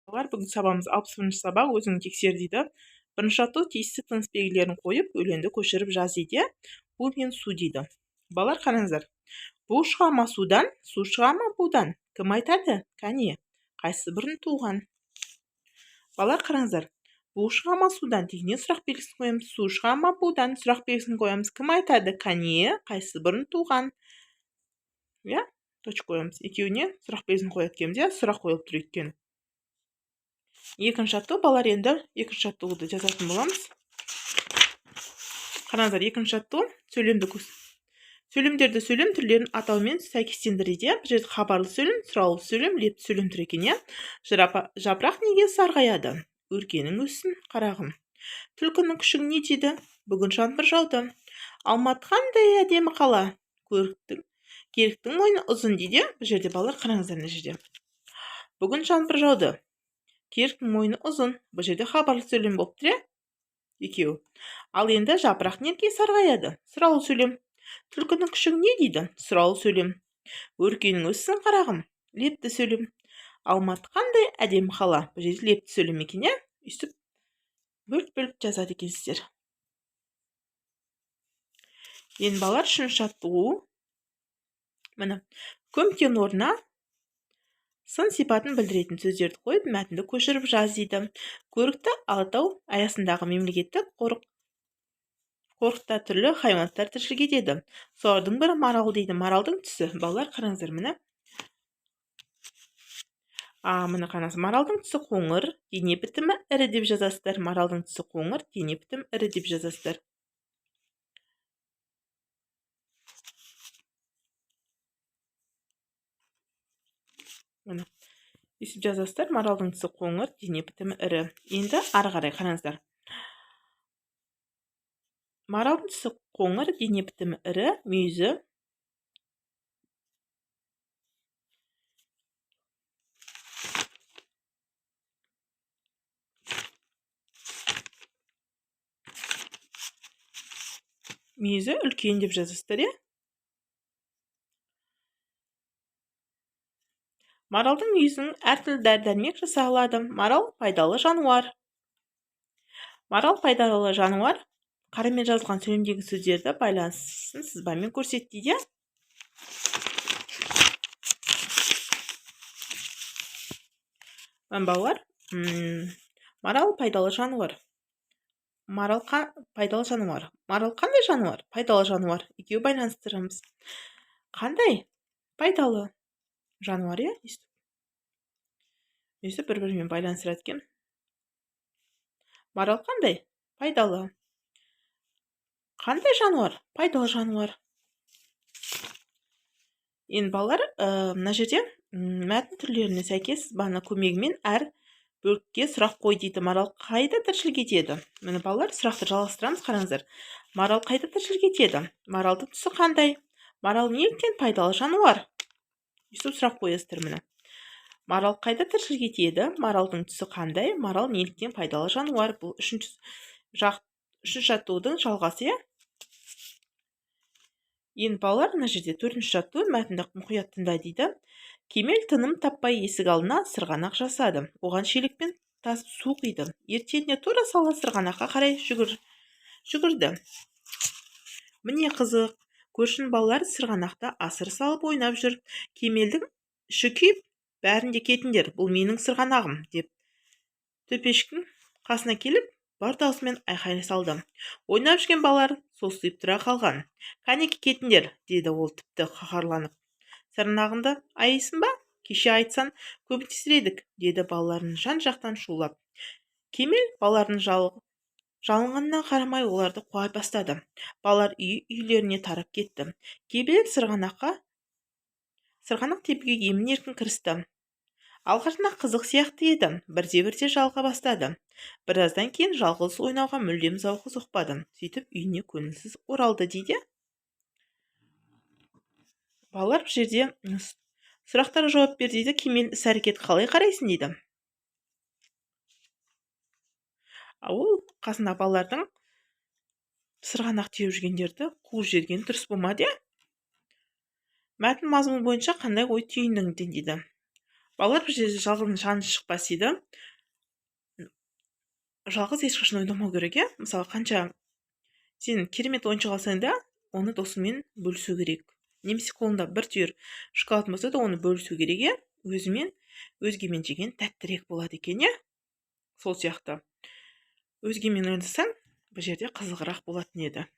Балалар, бүгінгі сабағымыз 61-сабақ, өзің тексер дейді. Бірінші жаттығу: тиісті тыныс белгілерін қойып, өлеңді көшіріп жаз дейді. Бу мен су дейді. Балалар, қараңыздар. Бу шыға ма судан, су шыға ма будан? Кім айтады? Кәне, қайсы бұрын туған? Балалар, қараңыздар. Бу шыға ма судан дегеннен сұрақ белгісін қоямыз. Су шыға ма будан сұрақ белгісін қоямыз. Кім айтады? Кәне, қайсы бұрын туған? Иә, точка қоямыз. Екеуіне сұрақ белгісін қояды екенбіз, иә, сұрақ қойылып тұр өйткені. Екінші жаттығу, балалар, енді екінші жаттығуды жазатын боламыз. Қараңыздар, екінші жаттығу сөйлемдерді сөйлем түрлерін атаумен сәйкестендір дейді. Бұл жерде хабарлы сөйлем, сұраулы сөйлем, лепті сөйлем тұр екен, иә. Жапырақ неге сарғаяды? Өркенің өссін, қарағым. Түлкінің күшігі не дейді? Бүгін жаңбыр жауды. Алматы қандай әдемі қала. Керіктің мойны ұзын дейді. Бұл жерде, балалар, қараңыздар, мына жерде. Бүгін жаңбыр жауды. Керіктің мойны ұзын. Бұл жерде хабарлы сөйлем болып тұр, иә? Екеуі. Ал енді жапырақ неге сарғаяды? Сұраулы сөйлем. Түлкінің күшігі не дейді? Сұраулы сөйлем. Өркенің өссін, қарағым. Лепті сөйлем. Алматы қандай әдемі қала. Бұл жерде лепті сөйлем екен, иә? Өйстіп бөліп-бөліп жазады екенсіздер. Енді, балалар, үшінші жаттығу. Міне, көмкен орнына сын сипатын білдіретін сөздерді қойып, мәтінді көшіріп жаз дейді. Көрікті Алатау аясындағы мемлекеттік қорықта түрлі хайуанаттар тіршілік етеді. Солардың бірі марал дейді. Маралдың түсі, балалар, қараңыздар, міне. Міне, қараңыз, маралдың түсі қоңыр, дене бітімі ірі деп жазасыздар. Маралдың түсі қоңыр, дене бітімі ірі деп жазасыздар. Міне, өйстіп жазасыздар. Маралдың түсі қоңыр, дене бітімі ірі. Енді ары қарай қараңыздар. Маралдың түсі қоңыр, дене бітімі ірі, мүйізі үлкен деп жазасыздар, иә? Маралдың мүйізінің әртүрлі дәрі-дәрмек жасалады. Марал пайдалы жануар. Марал пайдалы жануар. Қарамен жазылған сөйлемдегі сөздерді байланысын сызбамен көрсет дейді. Балалар, марал пайдалы жануар. Марал пайдалы жануар. Марал қандай жануар? Пайдалы жануар. Екеуі байланыстырамыз. Қандай? Пайдалы жануар, иә? Өйстіп бір-бірімен байланыстырады екен. Марал қандай? Пайдалы. Қандай жануар? Пайдалы жануар. Енді, балалар, мына жерде мәтін түрлеріне сәйкес сызбаны көмегімен әр бөлікке сұрақ қой дейді. Марал қайда тіршілік етеді? Міне, балалар, сұрақты жалғастырамыз, қараңыздар. Марал қайда тіршілік етеді? Маралдың түсі қандай? Марал неліктен пайдалы жануар? Өйстіп сұрақ қоясыздар, міне. Марал қайда тіршілік етеді? Маралдың түсі қандай? Марал неліктен пайдалы жануар? Бұл үшінші жаттығудың жалғасы, иә? Енді, балалар, мына жерде төртінші жаттығу, мәтінді мұқият тыңда дейді. Кемел тыным таппай есік алдына сырғанақ жасады. Оған шелекпен тасып су құйды. Ертеңіне тура сала сырғанаққа қарай жүгірді. Міне қызық, көршінің балалары сырғанақта асыр салып ойнап жүр. Кемелдің іші күйіп, бәрін де кетіңдер, бұл менің сырғанағым, деп төпешіктің қасына келіп, бар даусымен айқай салды. Ойнап жүрген балалар состиып тұра қалған. Кәнеки кетіңдер, деді ол тіпті қаһарланып. Сырғанағыңды аяйсың ба? Кеше айтсаң, көмектесер едік, деді балаларын жан-жақтан шулап. Кемел балалардың жалынғанына қарамай оларды қуа бастады. Балалар үй-үйлеріне тарап кетті. Кемел сырғанақ тебуге емін-еркін кірісті. Алғашында қызық сияқты еді, бірте-бірте жалға бастады. Біраздан кейін жалғыз ойнауға мүлдем зауқы соқпады. Сөйтіп үйіне көңілсіз оралды дейді. Балалар, бұл жерде сұрақтарға жауап бер дейді. Кемел іс-әрекет қалай қарайсың дейді. Ол қасында балалардың сырғанақ теуіп жүргендерді қуып жібергені дұрыс болмады, иә? Мәтін мазмұны бойынша қандай ой түйіндің дейді. Балалар, бұл жерде жалғыздың жаны шықпас дейді. Жалғыз ешқашан ойнамау керек, иә. Мысалы, қанша сен керемет ойыншық алсаң да, оны досыңмен бөлісу керек. Немесе қолыңда бір түйір шоколад болса да, оны бөлісу керек, иә. Өзімен өзгемен жеген тәттірек болады екен, иә. Сол сияқты өзгемен ойнасаң, бұл жерде қызығырақ болатын еді.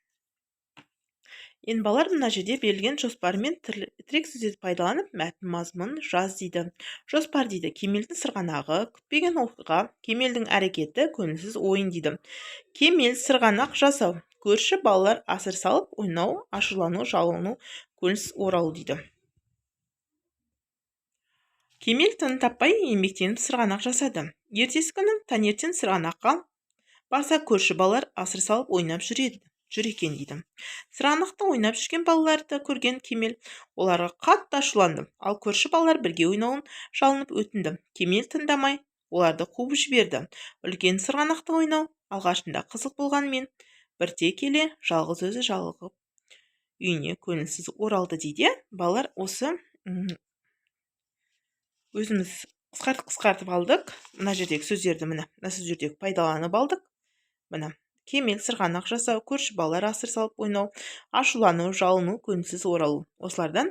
Енді, балалар, мына жерде берілген жоспар мен тірек сөздерді пайдаланып, мәтін мазмұнын жаз дейді. Жоспар дейді: Кемелдің сырғанағы, күтпеген оқиға, Кемелдің әрекеті, көңілсіз ойын дейді. Кемел сырғанақ жасау, көрші балалар асыр салып ойнау, ашулану, жалыну, көңілсіз оралу дейді. Кемел тыным таппай еңбектеніп сырғанақ жасады. Ертесі күні таңертең сырғанаққа барса, көрші балалар асыр салып ойнап жүр екен дейді. Сырғанақта ойнап жүрген балаларды көрген Кемел оларға қатты ашуланды. Ал көрші балалар бірге ойнауын жалынып өтінді. Кемел тыңдамай, оларды қуып жіберді. Үлкен сырғанақта ойнау алғашында қызық болғанымен, бірте келе жалғыз өзі жалығып, үйіне көңілсіз оралды дейді. Балалар, осы өзіміз қысқартып қысқартып алдық мына жердегі сөздерді. Міне, мына сөздерді пайдаланып алдық. Міне, Кемел сырғанақ жасау, көрші балалар асыр салып ойнау, ашулану, жалыну, көңілсіз оралу. Осылардан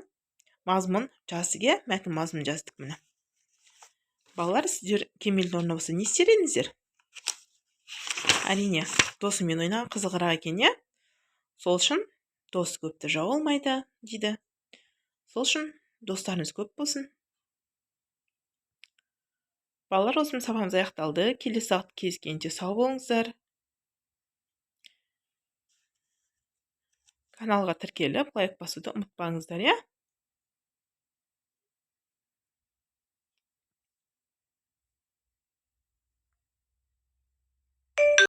мазмұн жаздық, иә, мәтін мазмұнын жаздық. Міне, балалар, сіздер Кемелдің орнында болса, не істер едіңіздер? Әрине, досыңмен ойнаған қызығырақ екен, иә. Сол үшін дос көпті жау алмайды дейді. Сол үшін достарыңыз көп болсын. Балалар, осымен сабағымыз аяқталды. Келесі сағат кездескенше сау болыңыздар. Каналға тіркеліп, лайк басуды ұмытпаңыздар, иә.